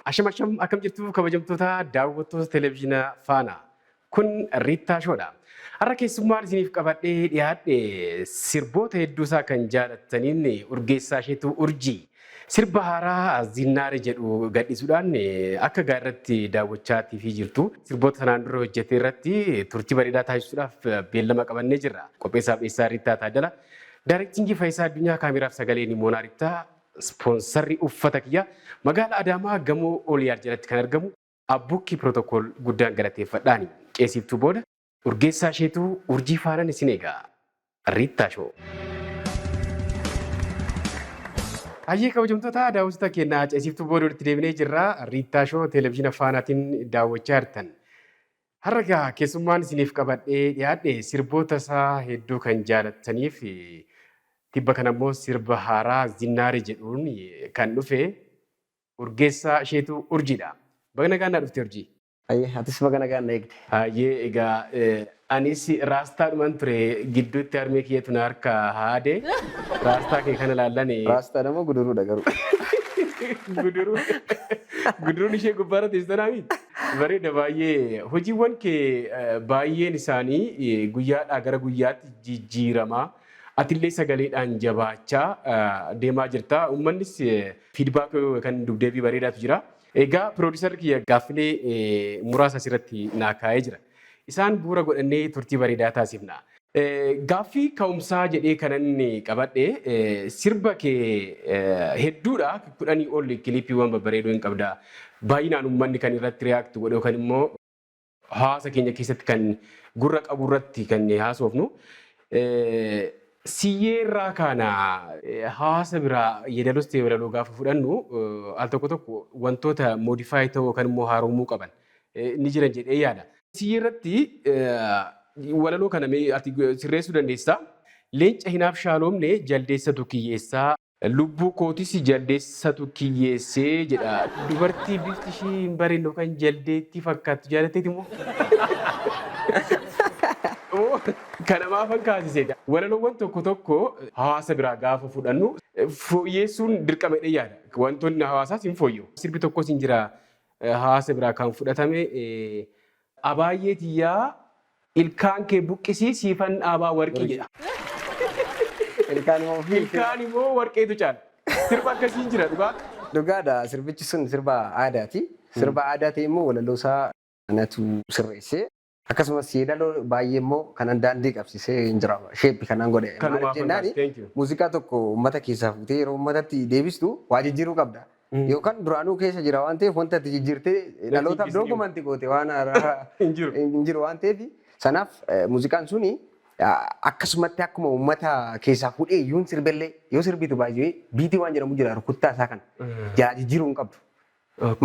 Asham asham, akkam jirtu kabajamtoota daawwattoota televezyiina Faanaa? Kun Riittaa Shoodha. Har'a keessummaan isiniif qabadhee dhiyaadhe sirboota hedduu isaa kan jaalattaniin Urgeessaa Isheetuu Urjii. Sirba haaraa Zinnaare jedhu gadhiisuudhaan akka gaariirratti daawwachaa TV jirtu. Sirboota sanaan dura hojjete irratti turtii bareedaa taasisuudhaaf beellama qabannee jirra. Qopheessaaf dhiyeessaa Riittaa Taaddala. Daarektiingii Fayisaa Addunyaa, kaameraaf sagalee Nimoonaa Riittaa. Ispoonsarri uffata kiyyaa magaalaa Adaamaa gamoo Ooliyaad jalatti kan argamu Abbukkii Pirootokool guddaan galateeffadhaani. Ceesiiftuu booda Urgeessaa Isheetuu Urjii faanan isin eega. Riittaa Show. Hayyee, kabajamtoota daawwattoota keenya, ceesiiftuu booda walitti deebinee jirra. Riittaa Show televezyiina Faanaatiin daawwachaa jirtan. Har'a egaa keessummaan isiniif qabadhee dhiyaadhe sirboota isaa hedduu kan jaalattaniif, tibba kana immoo sirba haaraa Zinnaaree jedhuun kan dhufe Urgeessaa Isheetuu Urjiidha. Baga nagaan naa dhufte, Urjii. Ayyee, atis baga nagaan na eegde. Hayyee, egaa anis raastaadhuman ture, gidduutti harmee kiyyatu na harka haade. Raastaa kee kana laallan. Raastaadha moo guduruudha garuu? Guduruu. Guduruun ishee gubbaarra teessu tanaa miti. Bareeda baay'ee. Hojiiwwan kee baay'een isaanii guyyaadhaa gara guyyaatti jijjiiramaa. Atillee sagaleedhaan jabaachaa deemaa jirta. Uummannis feedback kan dubdeebii bareedaatu jira. Egaa piroodiisarri kiyya gaaffilee muraasa asirratti naa kaa'ee jira. Isaan bu'uura godhannee turtii bareedaa taasifna. Gaaffii ka'umsaa jedhee kanan qabadhe, sirba kee hedduudha, 10 ol kiliippiiwwan babbareedoo hin qabda. Baay'inaan uummanni kan irratti react godhe yookaan immoo hawaasa keenya keessatti kan gurra qabu irratti kan haasofnu. Siyyee irraa kaana. Hawaasa biraa yeedaloos ta'e walaloo gaafa fudhannu, al tokko tokko wantoota modify ta'uu yookaan immoo haaromuu qaban ni jiran jedhee yaada. Siyyee irratti walaloo kana mee ati sirreessuu dandeessaa. "Leenca hinaaf shaaloomne jaldeessatu kiyyeessaa. Lubbuu kootis jaldeessatu kiyyeessee" jedha. Dubartii bifti ishii hin bareedne yookaan jaldeettii fakkaattu jaalatteeti moo? Kana maafan kaasise? Walaloowwan tokko tokko hawaasa biraa gaafa fudhannu fooyyeessuun dirqama jedhee yaada. Wantoonni hawaasaas hin fooyya'u. Sirbi tokkos hin jira hawaasa biraa kan fudhatame, "Abaayyee tiyyaa ilkaan kee buqqisii siifan dhaabaa warqii" jedha. Ilkaan immoo ofii. Ilkaan immoo warqeetu caala. Sirba akkasii hin jira dhugaa. Dhugaadha, sirbichi sun sirba aadaati. Sirba aadaa ta'e immoo walaloo isaa anatu sirreessee, akkasumas yeedaloo baay'ee immoo kanan daandii qabsiisee hin jira. Shape kanan godhe. Kanumaaf Maaliif jennaani, thank you. Muuziqaa tokko uummata keessaa fuutee yeroo uummatatti deebistu waa jijjiiruu qabda. Yookaan duraanuu keessa jira waan ta'eef, wanta ati jijjiirtee dhalootaaf hin jiru. Document goote waan haaraa Hin jiru. hin jiru waan ta'eef, sanaaf muuziqaan suni akkasumatti akkuma uummata keessaa fuudhee iyyuun sirbellee yoo sirbitu, baay'ee beat waan jedhamu jira, rukuttaa isaa kana jalaa jijjiiruu hin qabdu.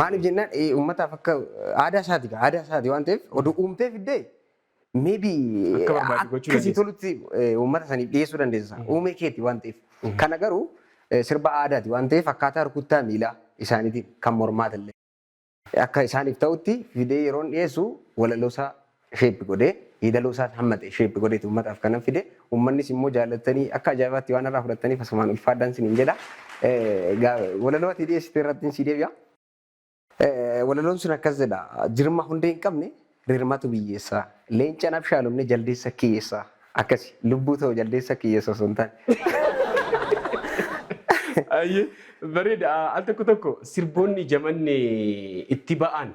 Maaliif jennaan, uummataaf akka aadaa isaati, aadaa isaati waan ta'eef, oduu uumtee fiddee maybe Akka barbaadde gochuu akkasii dandeessa. tolutti uummata saniif dhiyeessuu dandeessa. Uumee keeti waan ta'eef. Kana garuu sirba aadaati waan ta'eef, akkaataa rukuttaa miilaa isaaniitiin kan mormaatillee akka isaaniif ta'utti fidee yeroon dhiyeessu, walaloo isaa shape godhee, yeedaloo isaas hamma ta'e shape godheeti uummataaf kanan fide. Uummannis immoo jaallatanii akka ajaa'ibaatti waan irraa fudhataniif asumaan ulfaadhaan siniin jedha. Walaloo ati dhiyeessite irratti si deebi'a. Walaloon sun akkas jedha: "Jirma hundee hin qabne rirmatu biyyeessaa. Leenca nabshaalomne jaldeessa kiyyeessaa." Akkasi lubbuu ta'u jaldeessa kiyyeessa osoo hin taane. Ayyee, bareeda. Al tokko tokko sirboonni jamanni itti ba'an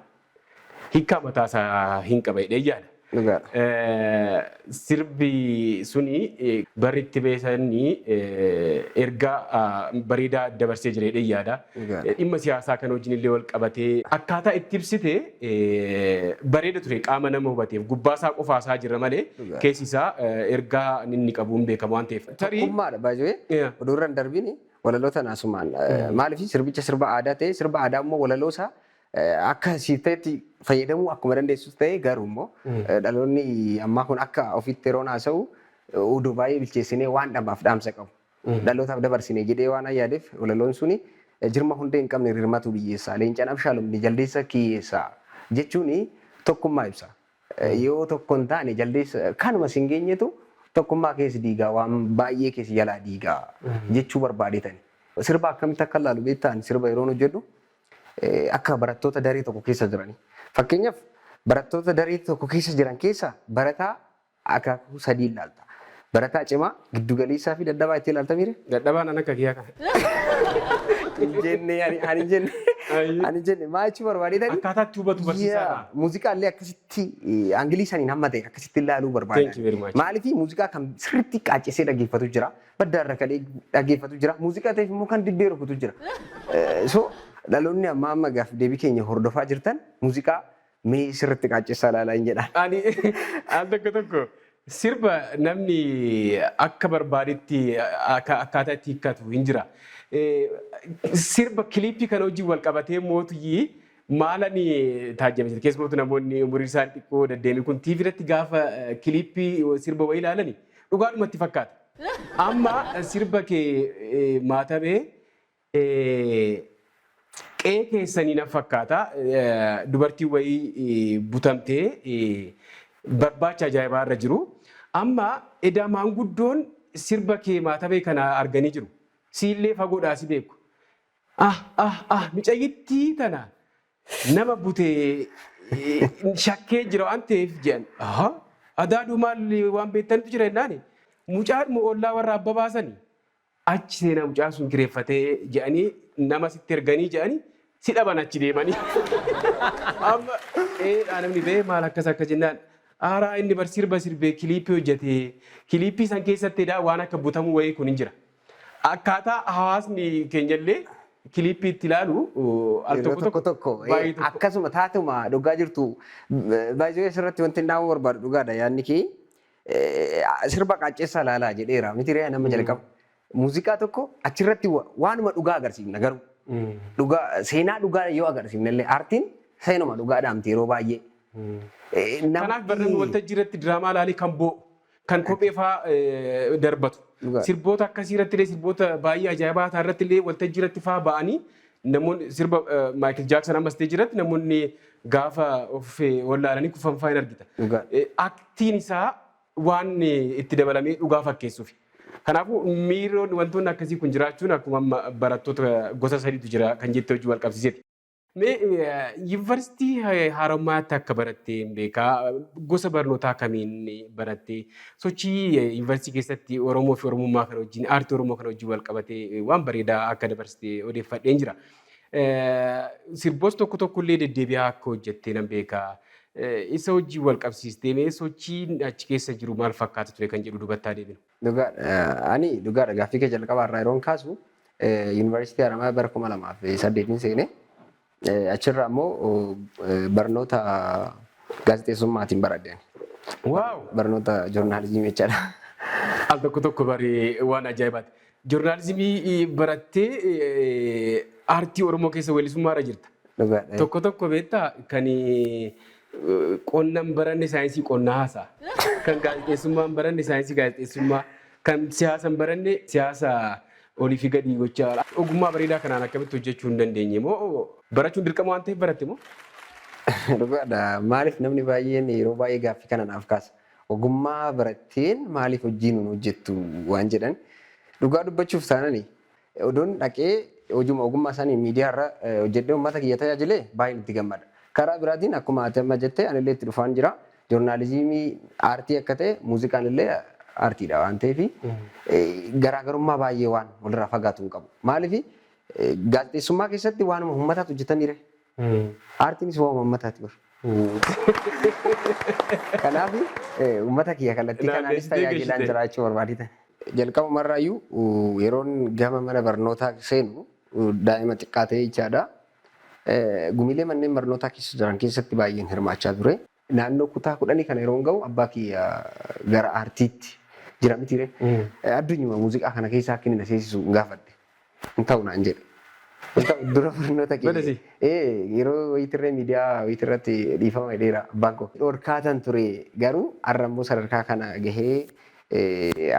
hiikkaa mataasaa hin qaba jedhee yaada. Dhugaadha. Sirbi suni barri itti beesanii ergaa bareedaa dabarsee jira jedhee yaada. Dhugaadha. Dhimma siyaasaa kan wajjin illee wal qabatee akkaataa itti ibsite bareeda ture, qaama nama hubateef. Gubbaasaa qofaasaa jira malee keessi isaa ergaa inni qabu hin beekamu waan ta'eef. Tarii Tokkummaadha baay'ee. Oduu irra hin darbiin, walaloo tana asumaan, maaliif sirbicha sirba aadaa ta'e, sirba aadaa immoo walaloo isaa akka siif ta'etti fayyadamuu akkuma dandeessus ta'e, garuu immoo dhaloonni ammaa kun akka ofitti yeroon haasa'u oduu baay'ee bilcheessinee waan dhamaaf dhaamsa qabu dhalootaaf dabarsine jedhee waan yaadeef, walaloon suni "jirma hundee hin qabne rirmatu biyyeessaa, leencaan abshaalomne jaldeessa kiyyeessaa" jechuun tokkummaa ibsa. Yoo tokko hin taane jaldeessa kanuma sin geenyetu tokkummaa keessa diigaa, waan baay'ee keessa jalaa diigaa jechuu barbaadetani. Sirba akkamitti akka ilaalu beektaan, sirba yeroon hojjedhu Akka barattoota daree tokko keessa jiranii. Fakkeenyaaf, barattoota daree tokko keessa jiran keessa barataa akaakuu sadii ilaalta. Barataa cimaa, giddugaleessaa fi dadhabaa itti ilaalta miire? Dadhabaan an akka kiyyaa kana. Hin jenne, ani hin jenne. Ani hin jenne, maa jechuu barbaadetani? Akkaataa itti hubatu barsiisaadha. Muuziqaa illee akkasitti angle saniin hamma ta'e akkasitti ilaaluu barbaada. Thank you very much. Maaliif, muuziqaa kan sirriitti qaaccessee dhaggeeffatu jira. Baddaa irra kadhee dhaggeeffatu jira. Muuziqaa ta'eef immoo kan dibbee rukutu jira. So dhaloonni amma amma gaaf deebii keenya hordofaa jirtan, muuziqaa mee sirriitti qaaccessaa ilaalaa hin jedhaan. Ani al tokko tokko sirba namni akka barbaadetti akkaataa itti hiikkatu hin jira. Sirba kiliippii kana wajjin wal qabatee mootuyyii maalani taajjabe jira. Keessumattuu namoonni umuriin isaanii xiqqoo deddeemii kun TV irratti gaafa kiliippii sirba wayii ilaalani dhugaadhumatti fakkaata. Amma sirba kee maatamee qe'ee keessanii na fakkaata, dubartii wayii butamtee barbaacha ajaa'ibaa irra jiru. Amma edaa maanguddoon sirba kee maatamee kana arganii jiru. Siillee fagoodhaa si beeku. "Ah, ah, ah, micayyittii tana nama butee shakkee jira waan ta'eef," jedhan. "Aha, adaaduu maal waan beektanitu jira?" jennaani. "Mucaadhuma ollaa warra abba baasanii achi seenaa mucaan sun kireeffatee," jedhanii nama sitti erganii jedhanii si dhaban achi deemanii. Amma eedhaa namni ba'ee maal akkas akka jennaan, aaraa inni bar sirba sirbee kiliippii hojjetee, kiliippii san keessatti waan akka butamuu wayii kun hin jira. Akkaataa hawaasni keenyallee kiliippii itti ilaalu al Yeroo tokko tokko baay'ee tokko. Akkasuma taatuma dhugaa jirtu baay'ee asirratti wanti dhaamuu barbaadu, dhugaadha yaadni kee, sirba qaaccessaa ilaalaa jedheera miti ree nama jalqaba. Muuziqaa tokko achirratti waanuma dhugaa agarsiifna, garuu dhugaa, seenaa dhugaa yoo agarsiifne illee, aartiin seenuma dhugaa dhaamti yeroo baay'ee. Kanaaf barnamni waltajjii irratti diraamaa ilaalee kan boo'u, kan kophee fa'aa darbatu. Sirboota akkasii irratti illee, sirboota baay'ee ajaa'ibaa ta'an irratti illee waltajjii irratti fa'aa ba'anii namoonni sirba Maayikil Jaaksan amma stage irratti namoonni gaafa of wallaalanii kufan fa'aa hin argita. Aktiin isaa waan itti dabalamee dhugaa fakkeessuuf. Kanaafuu miiroonni wantoonni akkasii kun jiraachuun akkuma amma barattoota gosa sadiitu jira kan jettee hojii wal qabsiiseeti. Mee yuunivarsiitii Harommaatti akka barattee hin beekaa, gosa barnootaa kamiin barattee, sochii yuunivarsiitii keessatti Oromoo fi Oromummaa kana wajjin, aartii Oromoo kana wajjin wal qabatee waan bareedaa akka dabarsite odeeffadheen jira. Sirboos tokko tokko illee deddeebi'aa akka hojjettee nan beekaa. Isa wajjin wal qabsiistee mee sochiin achi keessa jiru maal fakkaata ture kan jedhu dubattaa deebinu. Dhugaadha. Ani dhugaadha, gaaffii kee jalqabaa irraa yeroon kaasu, yuunivarsiitii Haramaayaa bara 2008n seene. Achirraa immoo barnoota gaazexeessummaatiin baradhe. Barnoota joornaalizimii jechaadha. Al tokko tokko bari waan ajaa'ibaati. Joornaalizimii barattee aartii Oromoo keessa weellisummaa irra jirta. Dhugaadha. Tokko tokko beektaa, kan qonnaan baranne saayinsii qonnaa haasa'a. Kan gaazexeessummaan baranne saayinsii gaazexeessummaa. Kan siyaasan baranne siyaasa olii fi gadi gochaa. Ogummaa bareedaa kanaan akkamitti hojjechuu hin dandeenye moo barachuun dirqama waan ta'eef baratte moo? Dhugaadha. Maaliif, namni baay'een yeroo baay'ee gaaffii kana naaf kaasa. Ogummaa baratteen maaliif hojii nun hojjettu waan jedhan. Dhugaa dubbachuuf taanani, odoon dhaqee hojuma ogummaa isaanii miidiyaa irra hojjedhee uummata kiyya tajaajilee baay'een itti gammada. Karaa biraatiin, akkuma ati amma jette, anillee itti dhufaan jira. Joornaalizimii aartii akka ta'e, muuziqaan illee aartiidha waan ta'eef, garaagarummaa baay'ee waan walirraa fagaatu hin qabu. Maaliif, gaazexeessummaa keessatti waanuma uummataatu hojjetamiire. Aartiinis waanuma uummataati bara. Kanaaf uummata kiyya kallattii kanaanis tajaajilaan jiraachuu barbaadita. Jalqabumarraayyuu yeroon gama mana barnootaa seenu, daa'ima xiqqaa ta'e jechaadha. Gumiilee manneen barnootaa keessa jiran keessatti baay'een hirmaachaa ture. Naannoo kutaa 10 kana yeroon gahu, abbaa kiyya gara aartiitti jira mitiire. Addunyuma muuziqaa kana keessaa akka inni na seesisu hin gaafadhe. "Hin ta'u," naan jedhe. "Hin ta'u, dura barnoota kee." Yeroo wayitirree miidiyaa wayitirratti dhiifama jedheera abbaan koo. Dhorkaatan ture, garuu har'a immoo sadarkaa kana gahee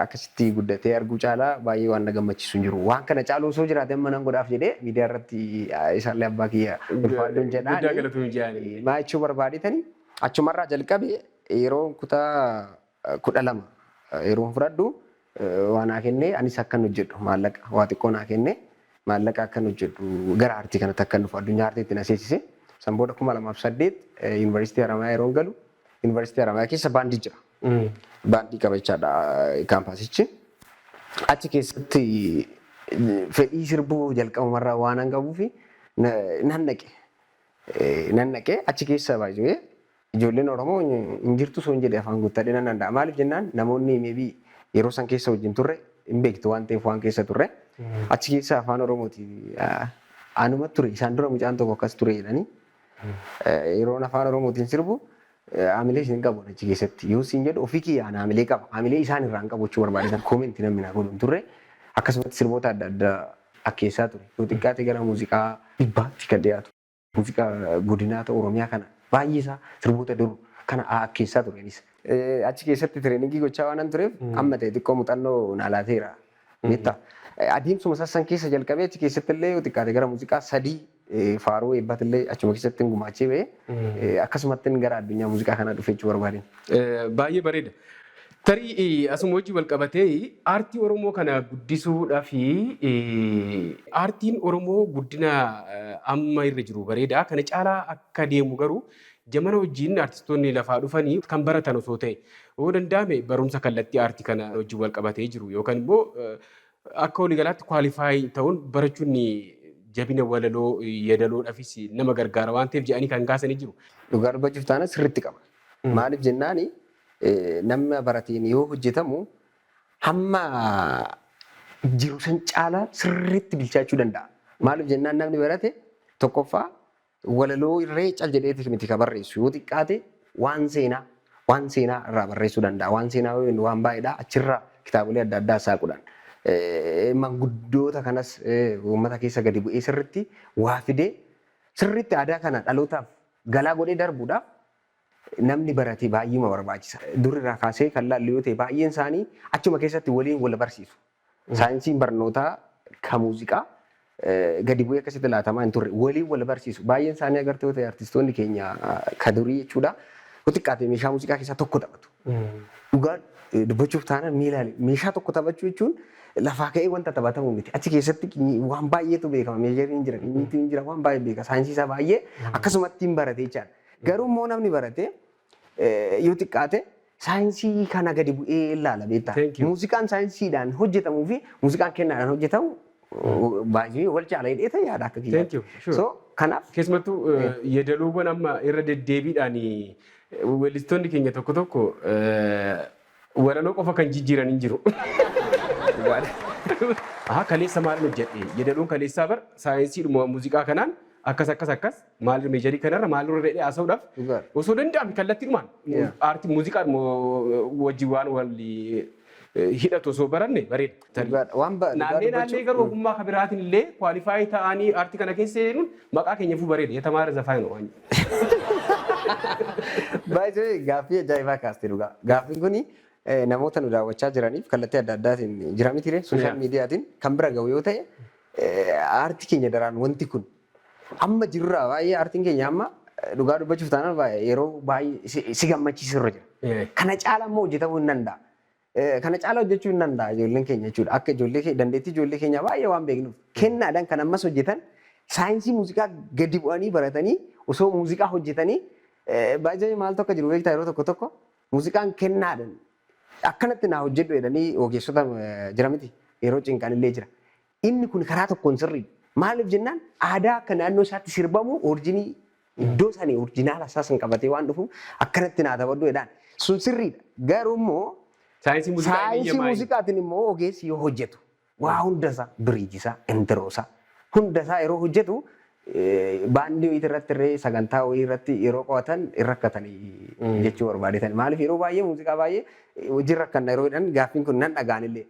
akkasitti guddatee arguu caalaa baay'ee waan na gammachiisu hin jiru. Waan kana caalu osoo jiraate amma nan godhaaf jedhee miidiyaa irratti isaallee abbaa kiyya ulfaadhuun jedhaan. Guddaa galatoomii jedhanii. Maa jechuu barbaadetanii, achumarraa jalqabe, yeroo kutaa 12 yeroo fudhadhu waa naa kennee, anis akkan hojjedhu maallaqa waa xiqqoo naa kennee. Maallaqa akkan hojjedhu, gara aartii kanatti akkan dhufu, addunyaa aartiitti na seensise. San booda 2008 Yuunivarsiitii Haramayaa yeroo galu, Yuunivarsiitii Haramayaa keessa baandii jira. Baandii qabachaadha kaampaasichi. Achi keessatti fedhii sirbuu jalqabumarraa waan an qabuuf nan dhaqe. Nan dhaqee achi keessa baay'ee ijoolleen Oromoo hin jirtu osoo hin jedhe afaan guuttadhee nan danda'a. Maaliif jennaan, namoonni maybe yeroo san keessa wajjin turre hin beektu waan ta'eef waan keessa turre. Achi keessa afaan Oromooti anuma ture, isaan dura mucaan tokko akkas ture jedhanii, yeroon afaan Oromootiin sirbu haamilee isin qabu achi keessatti. Yoo isin jedhu ofii kiyyaan haamilee qaba. Haamilee isaan irraa hin qabu jechuu barbaadetan, comment namni naa godhu hin turre. Akkasumatti sirboota adda addaa akkeessaa ture. Yoo xiqqaate gara muuziqaa 100tti kan dhiyaatu. Muuziqaa godinaa ta'u Oromiyaa kana baay'ee isaa sirboota dur kana akkeessaa ture anis. Achi keessatti training gochaa waan tureef amma ta'e xiqqoo muuxannoo naa laateera. Beektaa? Adeemsuma sassan keessa jalqabee achi keessatti illee yoo xiqqaate gara muuziqaa sadii faaruu eebbaati illee achuma keessatti gumaachee ba'ee, akkasumatti gara addunyaa muuziqaa kanaa dhufe jechuu barbaadeen. Baay'ee bareeda. Tarii asuma wajjin wal qabatee aartii Oromoo kana guddisuudhaaf, aartiin Oromoo guddina amma irra jiru bareeda. Kana caalaa akka deemu garuu jamana wajjin aartistoonni lafaa dhufanii kan baratan osoo ta'e, yoo danda'ame barumsa kallattii aartii kana wajjin wal qabatee jiru yookaan immoo akka waliigalaatti qualify ta'uun barachuun jabina walaloo yeedaloodhaafis nama gargaara waan ta'eef jedhanii kan kaasanii jiru. Dhugaa dubbachuuf taana sirriitti qaba. Maaliif jennaani, nama barateen yoo hojjetamu hamma jiru san caalaa sirriitti bilchaachuu danda'a. Maaliif jennaan, namni barate tokkoffaa walaloo irree cal jedheeti miti ka barreessu. Yoo xiqqaate waan seenaa irraa barreessuu danda'a. Waan seenaa yoo jennu waan baay'eedha. Achirraa kitaabolee adda addaa saaquudhaan. Manguddoota kanas uummata keessa gadi bu'ee sirriitti waa fidee, sirriitti aadaa kana dhalootaaf galaa godhee darbuudhaaf namni barate baay'eema barbaachisa. Durirraa kaasee kan laallu yoo ta'e, baay'een isaanii achuma keessatti waliin wal barsiisu. Saayinsiin barnootaa kan muuziqaa gadi bu'ee akkasitti laatamaa hin turre, waliin wal barsiisu. Baay'een isaanii agartee yoo ta'e, artistoonni keenya ka durii jechuudha. Yoo xiqqaate meeshaa muuziqaa keessaa tokko taphatu. Dhugaa dubbachuuf taanaan meeshaa tokko taphachuu jechuun lafaa ka'ee wanta taphatamu miti. Achi keessatti waan baay'eetu beekama. Majoriin jira, qinyiitiin jira, waan baay'ee beeka. Saayinsii isaa baay'ee akkasumatti hin barate jechaadha. Garuu immoo namni barate yoo xiqqaate saayinsii kana gadi bu'ee ilaala, beektaa. Thank you. Muuziqaan saayinsiidhaan hojjetamuu fi muuziqaan kennaadhaan hojjetamu baay'ee wal caala jedhee ta'e yaada akka Thank you. kiyyaatti. Sure. So kanaaf Keessumattuu yeedaloowwan amma irra deddeebiidhaan weellistoonni keenya tokko tokko walaloo qofa kan jijjiiran hin jiru. Aha, kaleessa maal hojjedhe, yeedaloon kaleessaa bar saayinsiidhuma muuziqaa kanaan akkas akkas akkas maal major kanarra maal irra jedhee haasa'uudhaaf osoo danda'ame kallattiidhumaan aartii muuziqaadhuma wajjin waan wal hidhatu osoo baranne bareeda. Dhugaadha. Waan dhugaa Naannee naannee garuu ogummaa kan biraatiin illee qualify ta'anii aartii kana keessa seenuun maqaa keenyaafuu bareeda. የተማረ ዘፋኝ ነው. Baay'ee gaaffii ajaa'ibaa kaaste dhugaa. Gaaffiin kuni namoota nu daawwachaa jiraniif kallattii adda addaatiin jira miti, social mediaatiin kan bira gahu yoo ta'e, aartii keenya daraan wanti kun amma jirurraa baay'ee aartiin keenya amma dhugaa dubbachuuf taanaan baay'ee yeroo baay'ee si gammachiisu irra jira. Kana caala immoo hojjetamuu hin danda'a. Kana caala hojjechuu hin danda'a ijoolleen keenya jechuudha. Akka ijoollee dandeettii ijoollee keenyaa baay'ee waan beeknuuf kennaadhaan kan ammas hojjetan, saayinsii muuziqaa gadi bu'anii baratanii osoo muuziqaa hojjetanii baay'ee maaltu akka jiru beektaa? Yeroo tokko tokko muuziqaan kennaadhaan akkanatti naa hojjedhu jedhanii ogeessota jira miti, yeroo cinqan illee jira. Inni kun karaa tokkoon sirriidha. Maaliif jennaan, aadaa akka naannoo isaatti sirbamu origin iddoo sanii original isaa san qabatee waan dhufuuf akkanatti naa taphadhu jedhaan sun sirriidha. Garuu immoo Saayinsii muuziqaa inni saayinsii eeyyamaa. Muuziqaatiin immoo ogeessi yoo hojjetu waa hundasaa, bridgesaa, introsaa, hundasaa yeroo hojjetu, baandii wayii irratti illee sagantaa wayii irratti yeroo qo'atan hin rakkatanii jechuu barbaadetan. Maaliif, yeroo baay'ee muuziqaa baay'ee hojii rakkanna yeroo jedhan gaaffiin kun nan dhagaan illee.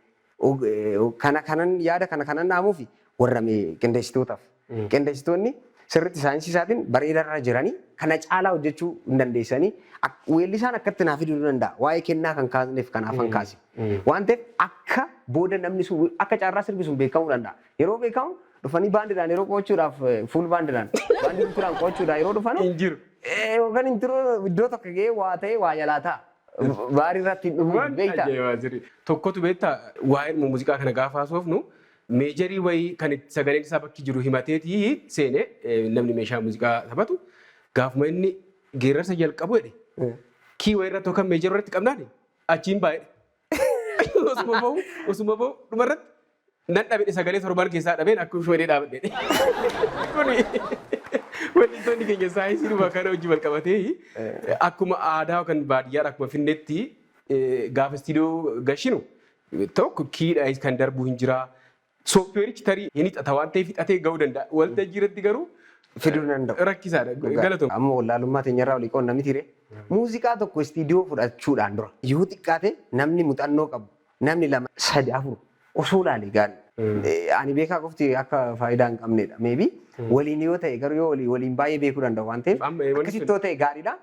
Kana kanan yaada kana kanan dhaamuufi warra qindeessitootaaf. Qindeessitoonni sirriitti saayinsii isaatiin bareedarra jiranii kana caalaa hojjechuu hin dandeessanii, weellisaan akkatti naa fiduu danda'a. Waa'ee kennaa kan kaasneef kanaaf kan kaase. Waan ta'eef akka booda namni sun akka carraa sirbi sun beekamuu danda'a. Yeroo beekamu dhufanii baandiidhaan yeroo qo'achuudhaaf, full baandiidhaan baandii guutuudhaan qo'achuudhaaf yeroo dhufanu Hin jiru. Yookaan hin jiru, iddoo tokko ga'ee waa ta'e waa jalaa ta'a. Baarii irratti hin dhufu Waan beektaa. ajaa'ibaa jiru. Tokkotu beektaa, waa'ee muuziqaa kana gaafa haasofnu Major wayii kan itti sagaleen isaa bakki jiru himateetii seene namni meeshaa muuziqaa taphatu gaafuma inni geerarsa jalqabu jedhe key wayii irratti yookaan major irratti qabnaan achiin baay'ee. Osuma bahu dhumarratti nan dhabe, sagalee torban keessaa dhabeen akkuma ishee dhaabadhe. Kuni weellistoonni keenya saayinsii dhuma kana hojii wal qabatee akkuma aadaa yookaan baadiyyaadha akkuma finnetti gaafa istiidiyoo gashinu tokko keydha kan darbu hin jira. Sooftiweerichi tarii hin hixata waan ta'eef hixatee gahuu danda'a. Waltajjii irratti garuu fiduu danda'u. Rakkisaadha. Galatoom. Amma wallaalummaa teenyarraa olii qoonna miti ree. Muuziqaa tokko istiidiyoo fudhachuudhaan dura yoo xiqqaate namni muuxannoo qabu, namni lama, sadi, afur osoo ilaale gaarii. Ani beekaa qofti akka faayidaa hin qabnedha. Maybe waliin yoo ta'e garuu, yoo waliin baay'ee beekuu danda'u waan ta'eef Amma wanti akkasitti yoo ta'e gaariidha.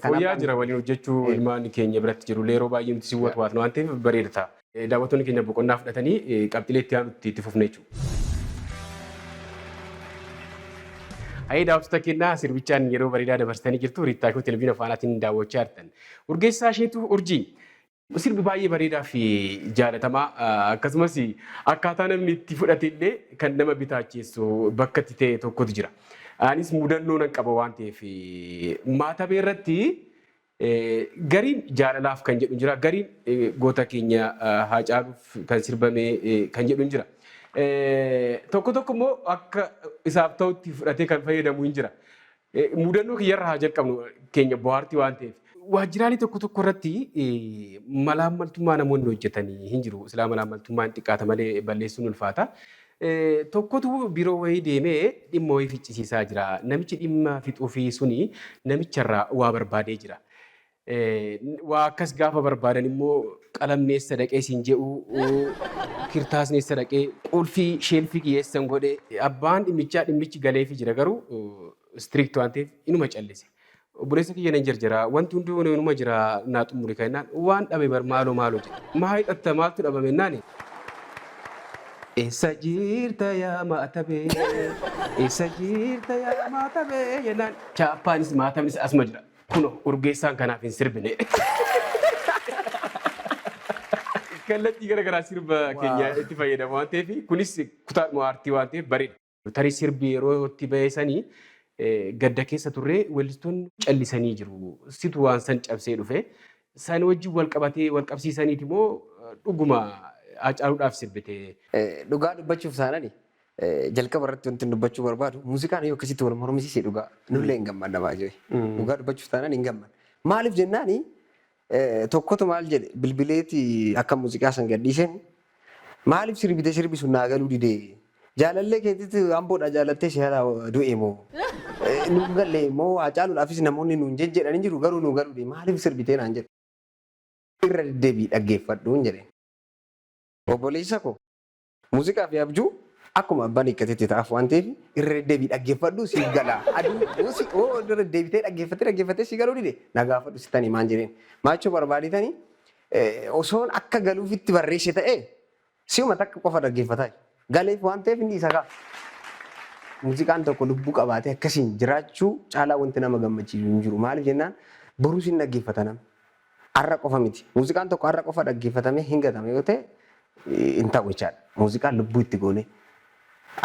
Fooyya'aa jira waliin hojjechuu ilmaan keenya biratti jiru. Yeroo baay'ee nuti si watwaatnu waan ta'eef bareeda ta'a. Daawwattoonni keenya boqonnaa fudhatanii qabxiilee itti aanutti itti fufna jechuudha. Hayii, daawwattoota keenyaa, sirbichaan yeroo bareedaa dabarsitanii jirtu. Riittaa Shoo Televiziyoona Faanaatiin daawwachaa jirtan. Urgeessaa Isheetuu Urjii. Sirbi baay'ee bareedaa fi jaalatamaa, akkasumas akkaataa namni itti fudhate illee kan nama bitaacheessu bakka itti ta'e tokkotu jira. Anis mudannoo nan qaba waan ta'eef maatabee irratti gariin jaalalaaf kan jedhu jira, gariin goota keenya Haacaaluuf kan sirbame kan jedhu jira. Tokko tokko immoo akka isaaf ta'utti fudhatee kan fayyadamu hin jira. Mudannoo kiyyarraa haa jalqabnu, keenya bohaartii waan ta'eef. Waajjiraalee tokko tokko irratti malaammaltummaa namoonni hojjetanii hin jiru. Silaa malaammaltummaan xiqqaata malee balleessuun ulfaata. Tokkotu biiroo wayii deemee dhimma wayii ficcisiisaa jira. Namichi dhimma fixuufii suni namicharraa waa barbaadee jira. Waa akkas gaafa barbaadan immoo qalamneessa dhaqee siin jedhu, kirtaasneessa dhaqee, qulfii sheelfii qiyyeessan godhe. Abbaan dhimmichaa dhimmichi galeefii jira, garuu strict waan ta'eef inuma callise. Obboleessa kiyya nan jarjara, wanti hunduu inuma jira, naa xumuri kennaan waan dhabe bar, maaloo maaloo jedhe. Maa hidhatta, maaltu dhabame jennaani. Eessa jirta yaa maatabee? Eessa jirta yaa maatabee? Jennaan chaappaanis maatabnis asuma jira. Kuno Urgeessaan kanaaf hin sirbine. Kallattii gara garaa sirba keenya itti fayyadamu waan ta'eef, kunis kutaadhuma aartii waan ta'eef bareeda. Tarii sirbi yeroo itti bahee sanii gadda keessa turree, weellistoonni callisanii jiru. Situ waan san cabsee dhufe. San wajjin wal qabatee wal qabsiisaniiti moo dhuguma Haacaaluudhaaf sirbite? Dhugaa dubbachuuf taanani, jalqaba irratti wanti dubbachuu barbaadu, muuziqaan yoo akkasitti wal mormisiise dhugaa nullee hin gammanna baay'ee. Dhugaa dubbachuuf taanaan hin gammanna. Maaliif jennaani, tokkotu maal jedhe, bilbileeti akka muuziqaa san gadhiiseen, maaliif sirbite, sirbi sun naa galuu didee, jaalallee keetitti Amboodha jaalattee si jalaa du'e moo nu galle moo, Haacaaluudhaafis namoonni nuun jedhanii jiru, garuu nu galuu dide, maaliif sirbitee naan jedhe. Irra deddeebii dhaggeeffadhuun jedheen. Obboleessa koo, muuziqaa fi abjuu akkuma abbaan hiikkatetti ta'aaf waan ta'eef, irra deddeebii dhaggeeffadhu, siif gala. Aduu si oo irra deddeebitee dhaggeeffattee dhaggeeffattee si galuu dide na gaafadhu, sittanii maan jedheen. Maachoo barbaaditanii osoon akka galuufitti barreesse ta'ee si'uma takka qofa dhaggeeffataa. Galeef waan ta'eef inni isa ga'a. Muuziqaan tokko lubbuu qabaatee akkasiin jiraachuu caalaa wanti nama gammachiisu hin jiru. Maaliif jennaan, borus hin dhaggeeffata namni. Har'a qofa miti. Muuziqaan tokko har'a qofa dhaggeeffatamee hin gatame yoo ta'e hin ta'u jechaadha. Muuziqaan lubbuu itti goone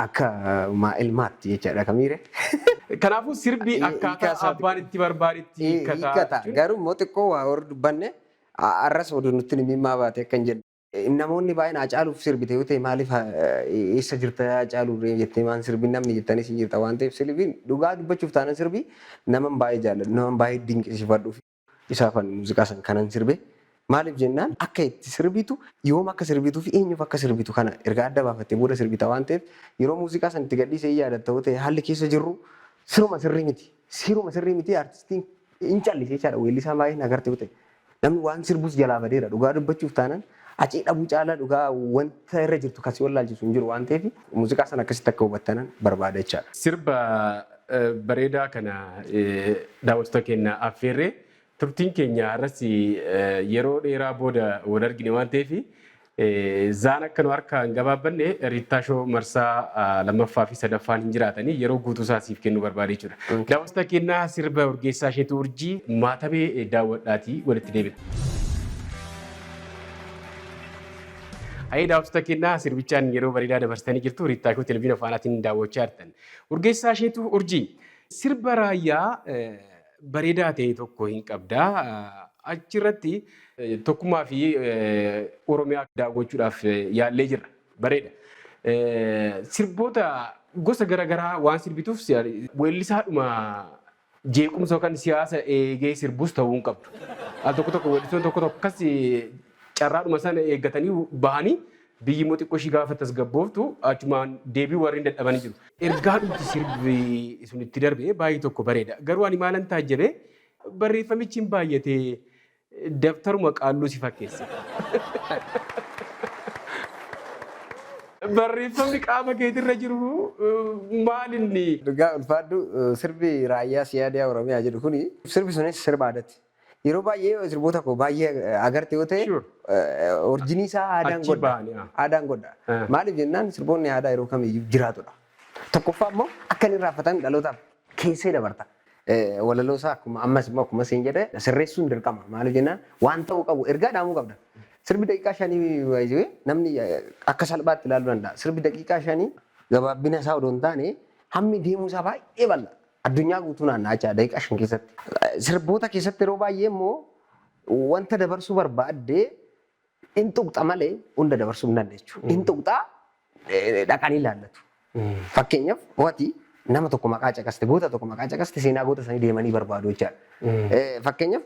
akka ilmaatti jechaadha kamiire. Kanaafuu sirbi akkaataa abbaan itti barbaadetti hiikkata. Hiikkata. Garuu immoo xiqqoo waa warri dubbanne har'as oduu nutti himimmaa baate akka hin jenne. Namoonni baay'een Haacaaluuf sirbite yoo ta'e, maaliif eessa jirta Haacaaluu jettee maan sirbi namni jettanis hin jirta waan ta'eef, sirbiin dhugaa dubbachuuf taanan sirbi naman baay'ee jaalladhu, naman baay'ee dinqisiifadhu isaafan muuziqaa san kanan sirbe. Maaliif jennaan, akka itti sirbitu, yoom akka sirbituu fi eenyuuf akka sirbitu kana erga adda baafattee booda sirbita waan ta'eef, yeroo muuziqaa san itti gadhiisee yaadatta yoo ta'e, haalli keessa jirru siruma sirrii miti. Siruma sirrii miti, artistiin hin callise jechaadha. Weellisaa baay'een agarte yoo ta'e, namni waan sirbus jalaa badeera. Dhugaa dubbachuuf taanaan, acee dhabuu caalaa dhugaa wanta irra jirtu kasii wallaalchisu hin jiru waan ta'eef, muuziqaa sana akkasitti akka hubattanan barbaada jechaadha. Sirba bareedaa kana daawwattoota keenya affeerree turtiin keenya har'as yeroo dheeraa booda wal argine waan ta'eef, zaan akka nu harkaa hin gabaabbanne, Riittaa Shoo marsaa lammaffaa fi sadaffaan hin jiraatanii yeroo guutuu isaa siif kennuu barbaade jechuudha. Daawwattoota keenya, sirba Urgeessaa Isheetuu Urjii maatabee daawwadhaatii walitti deebina. Hayii, daawwattoota keenyaa, sirbichaan yeroo bareedaa dabarsitanii jirtu. Riittaa Koo Televiziyoona Faanaatiin daawwachaa jirtan. Urgeessaa Isheetuu Urjii, sirba raayyaa bareedaa ta'e tokko hin qabdaa. Achirratti tokkummaa fi Oromiyaa daawwachuudhaaf yaallee jirra. Bareeda. Sirboota gosa garaagaraa waan sirbituuf weellisaadhuma jeequmsa yookaan siyaasa eegee sirbus ta'uu hin qabdu. Al tokko tokko weellistoonni tokko tokko akkas carraadhuma sana eeggatanii bahanii, biyyi immoo xiqqoo ishii gaafa tasgabbooftu achumaan deebii warreen dadhabanii jiru. Ergaa dhumti sirbi sun itti darbe baay'ee tokko bareeda. Garuu ani maalan taajjabe, barreeffamichi hin baay'ate, dabtaruma qaalluu si fakkeessa. Barreeffamni qaama keetirra jiru maal inni? Dhugaa, ulfaadhu. Sirbi raayyaa siyaadiyaa Oromiyaa jedhu kuni, sirbi sunis sirba aadaati. Yeroo baay'ee sirboota koo baay'ee agarte yoo ta'e, originii isaa aadaan Achi godha. bahanii. Aadaan godha. Maaliif jennaan, sirboonni aadaa yeroo kamiyyuu jiraatudha. Tokkoffaa immoo akka inni irraanfatan dhalootaaf keessee dabarta. Walaloo isaa akkuma ammas immoo akkuma siin jedhe sirreessuun dirqama. Maaliif jennaan, waan ta'uu qabu ergaa dhaamuu qabda. Sirbi daqiiqaa 5 baay'ee namni akka salphaatti ilaaluu danda'a. Sirbi daqiiqaa 5 gabaabbina isaa odoo hin taane, hammi deemuu isaa baay'ee bal'aa. Addunyaa guutuu naanna'aa jira daqiiqaa 5 keessatti. Sirboota keessatti yeroo baay'ee immoo wanta dabarsuu barbaadde hin tuqxa malee hunda dabarsuu hin dandeechu. Hin tuqxaa, dhaqanii ilaallatu. Fakkeenyaaf, wati nama tokko maqaa caqaste, goota tokko maqaa caqaste, seenaa goota sanii deemanii barbaadu jechaadha. Fakkeenyaaf,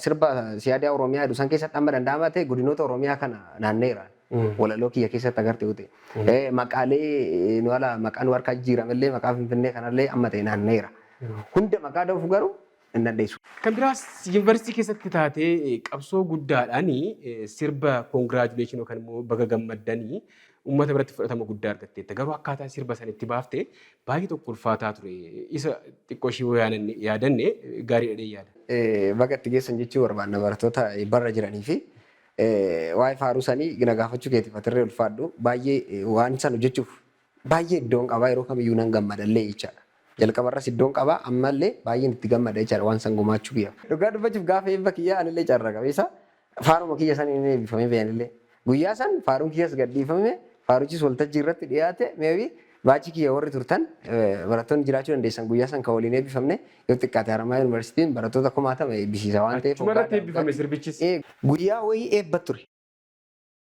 sirba siyaadiyaa Oromiyaa jedhu san keessatti amma danda'amaa ta'e godinoota Oromiyaa kana naanneera. Walaloo kiyya keessatti agarte yoo ta'e. Maqaalee nu ala maqaa nu harkaa jijjiiramellee, maqaa Finfinnee kanallee amma ta'e naanneera. Hunda maqaa dha'uuf garuu hin dandeessu. Kan biraas, yuunivarsiitii keessatti taatee qabsoo guddaadhaan sirba congratulation yookaan immoo baga gammaddanii uummata biratti fudhatama guddaa argatteetta. Garuu akkaataa sirba sana itti baafte baay'ee tokko ulfaataa ture. Isa xiqqoo ishee yoo yaadanne gaarii dhadhee yaada. Baga itti geessan jechuu barbaanna barattoota barra jiranii fi waa'ee faaruu sanii na gaafachuu keetiif atirree ulfaadhu. Baay'ee waan san hojjechuuf baay'ee iddoon qabaa, yeroo kamiyyuu nan gammadallee jechaadha. Jalqabarras iddoon qabaa, ammallee baay'een itti gammada jechaadha waan san gumaachuu kiyya. Dhugaa dubbachuuf, gaafa eebba kiyyaa anillee carra qabeessa, faaruma kiyya san inni eebbifamee bayanillee. Guyyaa san faaruun kiyyas gadhiifame, faaruchis waltajjii irratti dhiyaate. Maybe baachii kiyya warri turtan barattoonni jiraachuu dandeessan, guyyaa san kan waliin eebbifamne. Yoo xiqqaate Haramaayaa Yuunivarsiitiin barattoota kumaatama eebbisiisa waan ta'eef. Achuma irratti eebbifame sirbichis. Guyyaa wayii eebba ture.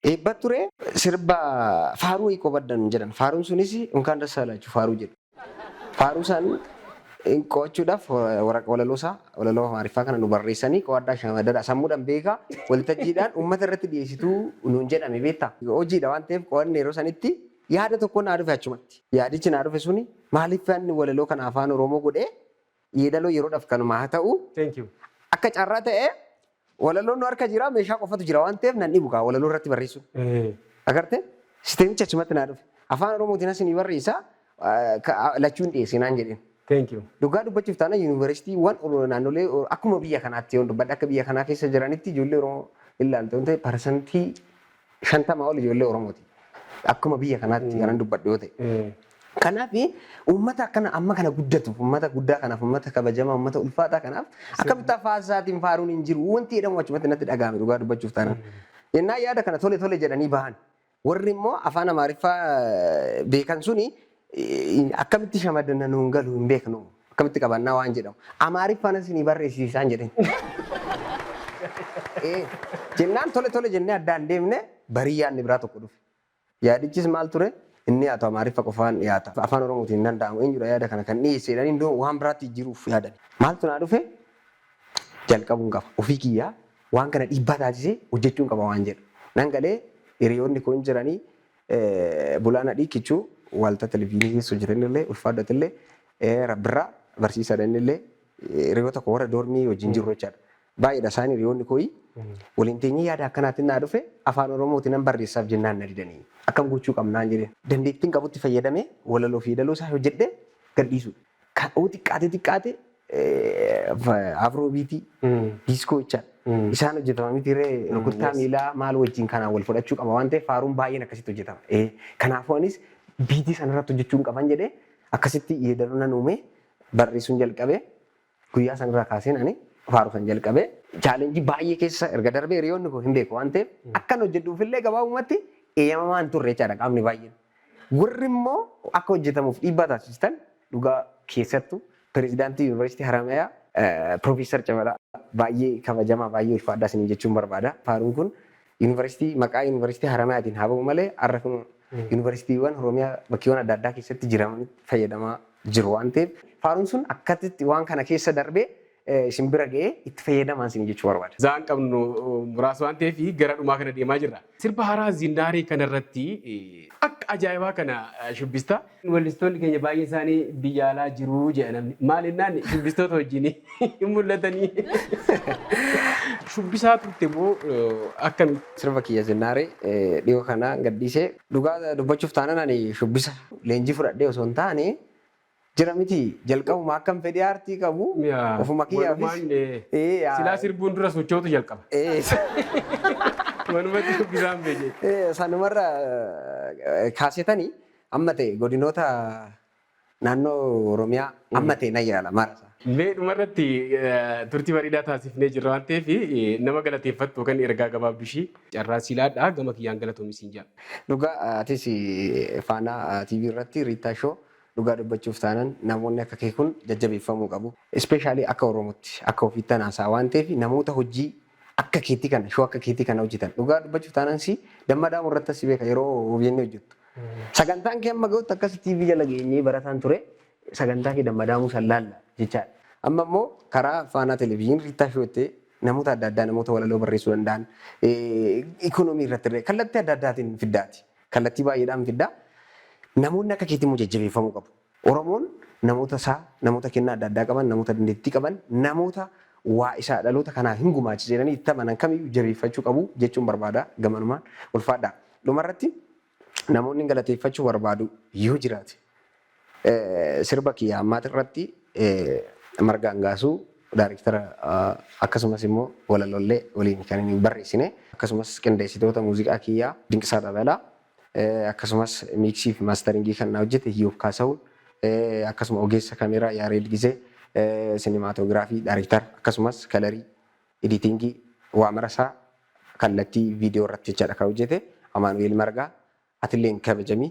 Eebba ture, sirba faaruu wayii qobaddan jedhan. Faaruun sunis "እንኳን ደስ አላችሁ" faaruu jedhu. Faaruu san qo'achuudhaaf waraqa walaloo isaa, walaloo Amaariffaa kana nu barreessanii, qo'adhaa, shamadadha, sammuudhaan beekaa, waltajjiidhaan uummata irratti dhiyeessituu nuun jedhame, beektaa. Hojiidha waan ta'eef qo'anne. Yeroo sanitti yaada tokko naa dhufe achumatti. Yaadichi naa dhufe suni, maaliif inni walaloo kana afaan Oromoo godhee yeedaloo yeroodhaaf kanuma haa ta'u. Thank you. Akka carraa ta'e walaloon nu harka jira, meeshaa qofatu jira waan ta'eef nan dhibu kaa walaloo irratti barreessuun. Agartee, sisteemichi achumatti naa dhufe. Afaan Oromootiin as ni barreessa, lachuun dhiyeesse naan jedheen. Thank you. Dhugaa dubbachuuf taana, yuunivarsiitiiwwan naannolee akkuma biyya kanaatti yoo dubbadhe, akka biyya kanaa keessa jiranitti ijoollee Oromoo ilaaltu yoo ta'e, 50% ol ijoollee Oromooti. Akkuma biyya kanaatti kanan dubbadhu yoo ta'e. Kanaaf uummata akkana amma kana guddatuuf, uummata guddaa kanaaf, uummata kabajamaa, uummata ulfaataa kanaaf akkamitti afaan isaatiin faaruun hin jiru wanti jedhamu achumatti natti dhagahame, dhugaa dubbachuuf taanaan. Yennaa yaada kana tole tole jedhanii bahan. Warri immoo afaan Amaariffaa beekan suni akkamitti shamadana nuun galu hin beeknu, akkamitti qabannaa waan jedhamu. Amaariffaan isinii barreessisaan jedheen. Jennaan tole tole jennee addaan deemne. Barii yaadni biraa tokko dhufe. Yaadichis maal ture? Inni dhiyaatu Amaariffa qofaan dhiyaata. Afaan Oromootiin hin danda'amu. Eenyudha yaada kana kan dhiyeesse jedhanii iddoo waan biraatti jijjiiruuf yaadan. Maaltu naa dhufe? Jalqabuun qaba. Ofii kiyyaa waan kana dhiibbaa taasisee hojjechuun qaba waan jedhu. Nan galee, hiriyoonni kun jiranii, Bulaan Adii Kichuu waaltaa televizyiinii keessa hojjetan illee, ulfaadhatillee, Rabbirraa barsiisaadha inni illee, hiriyoota koo warra doormii wajjin jirru jechaadha. Baay'eedha isaan hiriyoonni kooyi. Waliin teenyee yaada akkanaatiin naa dhufe, afaan Oromootiin nan barreessaaf jennaan na didanii. Akkam gochuu qabnaan jedheen. Dandeettiin qabutti fayyadamee walaloo fi yeedaloo isaa hojjedhee gadhiisuudha. Kan xiqqaate xiqqaate afrobeatii, disco jechaadha. Isaan hojjetama miti ree, rukuttaa miilaa maal wajjin kanaan wal fudhachuu qaba waan ta'eef faaruun baay'een akkasitti hojjetama. Kanaafuu anis beatii sanarratti hojjechuu hin qaban jedhee akkasitti yeedaloo nan uume, barreessuun jalqabee. Guyyaa sanarraa kaaseen ani faaruu san jalqabee, challengeii baay'ee keessa erga darbee, hiriyoonni koo hin beeku waan ta'eef akkan hojjedhuufillee gabaabumatti eeyyamamaa hin turre jechaadha qaamni baay'een. Warri immoo akka hojjetamuuf dhiibbaa taasistan dhugaa keessattuu pirezidaantii Yuunivarsiitii Haramayaa Piroofeesar Cabalaa baay'ee kabajamaa, baay'ee ulfaadhaa isiniin jechuun barbaada. Faaruun kun yuunivarsiitii maqaa Yuunivarsiitii Haramayaatiin haa ba'u malee har'a kun yuunivarsiitiiwwan Oromiyaa bakkeewwan adda addaa keessatti jiramanitti fayyadamaa jiru waan ta'eef, faaruun sun akkasitti waan kana keessa darbee isin bira ga'ee itti fayyadamaa isin jechuu barbaada. Zaan qabnu muraasa waan ta'eef gara dhumaa kana deemaa jirra. Sirba haaraa Zinnaarii kanarratti akka ajaa'ibaa kana shubbista. Weellistoonni keenya baay'een isaanii biyya alaa jiru jedha namni. Maal jennaan shubbistoota wajjin hin mul'atanii. Shubbisaa turte moo akkami? Sirba kiyya Zinnaaree dhiyoo kana gadhiisee, dhugaa dubbachuuf taanaan ani shubbisa leenjii fudhadhee osoo hin taane, jira miti, jalqabuma akkam fedhii aartii qabu ofuma kiyyaafis. Silaa sirbuun dura sochootu jalqaba. Manumatti shubbisaan beekee. Sanumarra kaasetanii amma ta'e godinoota naannoo Oromiyaa amma ta'e nan yaala marasa. Mee dhumarratti turtii bareedaa taasifnee jirra waan ta'eef, nama galateeffattu yookaan ergaa gabaabduu ishii carraa siilaadhaa, gama kiyyaan galatoomi siin jedha. Dhugaa atis Faanaa TV irratti Riittaa Show, dhugaa dubbachuuf taanan namoonni akka kee kun jajjabeeffamuu qabu. Especially akka Oromootti akka ofiitti haasaa waan ta'eef, namoota hojii akka keetii kana, show akka keetii kana hojjetan, dhugaa dubbachuuf taanan si dammadaamu irratti si beeka yeroo OBN hojjettu. Sagantaan kee amma ga'utti akkas TV jala geenyee barataan ture, sagantaa kee dammadaamuu san laalla jechaadha. Amma immoo karaa Faanaa Televezyiinii Riittaa Show jettee namoota adda addaa, namoota walaloo barreessuu danda'an, ikonoomii irratti illee kallattii adda addaatiin fiddaati. Kallattii baay'eedhaan fiddaa. Namoonni akka keetii immoo jajjabeeffamuu qabu. Oromoon namoota isaa, namoota kennaa adda addaa qaban, namoota dandeettii qaban, namoota waa isaa dhaloota kanaaf hin gumaachise jedhanii itti amanan kamiyyuu jabeeffachuu qabu jechuun barbaada gamanumaan, ulfaadha. Dhumarratti namoonni galateeffachuu barbaadu yoo jiraate, sirba kiyya ammaati irratti Marga Angaasuu daariktara, akkasumas immoo walalollee waliin kan inni barreessine, akkasumas qindeessitoota muuziqaa kiyyaa Dinqisaa Dabalaa, akkasumas mixii fi masteringii kan na hojjete Hiyyoob Kaasa'uun, akkasuma ogeessa kaameeraa Yaareed Gizee, cinematography daariktara, akkasumas colorii, editingii, waa marasaa kallattii viidiyoo irratti jechaadha kan hojjete Amaanu'eel Margaa, atillee hin kabajamii.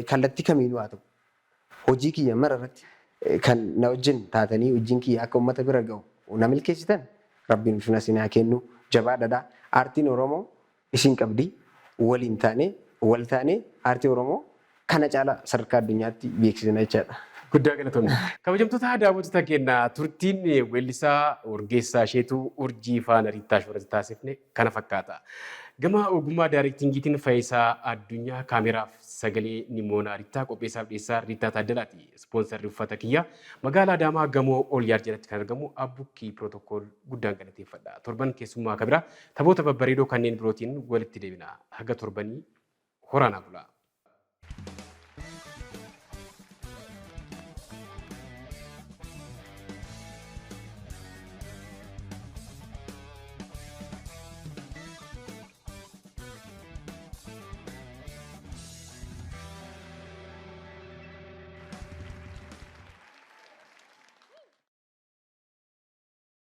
Kallattii kamiinuu haa ta'u hojii kiyya mara irratti kan na wajjin taatanii hojiin kiyya akka uummata bira ga'u na milkeessitan, Rabbiin ulfina isin haa kennu, jabaadhadha. Aartiin Oromoo isin qabdi, waliin taanee, wal taanee aartii Oromoo kana caalaa sadarkaa addunyaatti beeksisna jechaadha. Guddaa galatoomne. Kabajamtoota daawwattoota keenya, turtiin weellisaa Urgeessaa Isheetuu Urjii faana Riittaa Show irratti taasifne kana fakkaata. Gama ogummaa directingiitiin Faayisaa Addunyaa, kaameraaf sagalee Nimoonaa Riittaa, qopheessaaf dhiyeessaa Riittaa Taaddalaati. Ispoonsarri uffata kiyyaa magaalaa Adaamaa gamoo Oolyaar jalatti kan argamu Abbukkii Pirootokool guddaan galateeffadha. Torban keessummaa kabiraa taphoota babbareedoo kanneen birootiin walitti deebina. Haga torbanii horaanaa bulaa.